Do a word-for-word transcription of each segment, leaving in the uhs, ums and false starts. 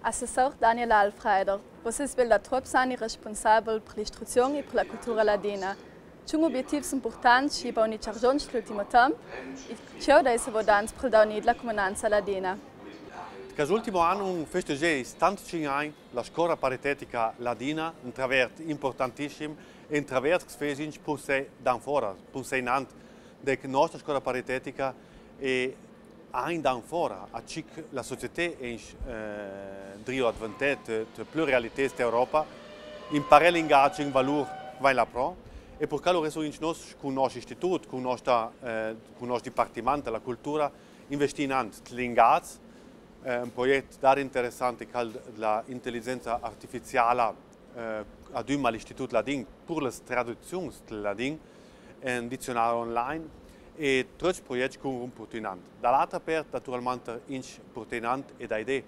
Assessor Daniel Alfreider, vosè sè bel da trops ani respunsabel per l'istruzion e per la cultura ladina. Tschun obietivs impurtants i v'ha unì ciargion stu ultimo temp, e ce vo dì se vo dà per la unità de la cumunanza ladina? Chest ultimo an on festegia i stantcinc agn la Scola Paritetica Ladina, un travers impurtantissim e un travers che fesincj punsè danfora, punsè inant, de che nostra Scola Paritetica e agn danfora, a ce che la società e, eh, drio adventar, eh, pluralità de Europa, imparà lingaç in valur, va in la pro, e pur chel resuincj nos cun nost istitut, cun nostra, eh, cun nost dipartiment de la cultura, investì inant lingaç, eh, un proiet dar interessant, chel de la inteligenza artificiala, eh, adüm a l'Istitut Ladin, pur las traduziuns del ladin, un dizionar online, e trops proiets che on purta inant. Da l'altra part, naturalment, inch purta inant e da idee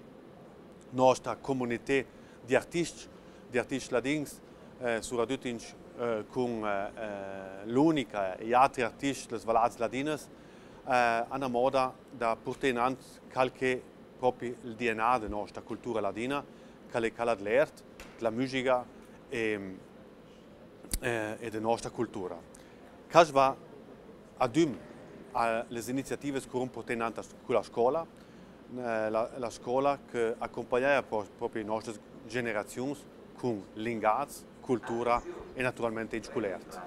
nostra comunità di artiscj, di artiscj ladins, eh, suradut inch, eh, cun, eh, eh, l'Unica e altri artiscj des valads ladinas, eh, a na moda da purta inant chel che propi il D N A de nostra cultura ladina, chel che l'è de l'art, de la musica e, eh, e de nostra cultura. Chel va adüm a les iniziativas che on purta inant cun la scola, eh, la, la scola che accompagna pro-, propi nostras generaziuns cun lingaç, cultura e naturalment inch cun l'art.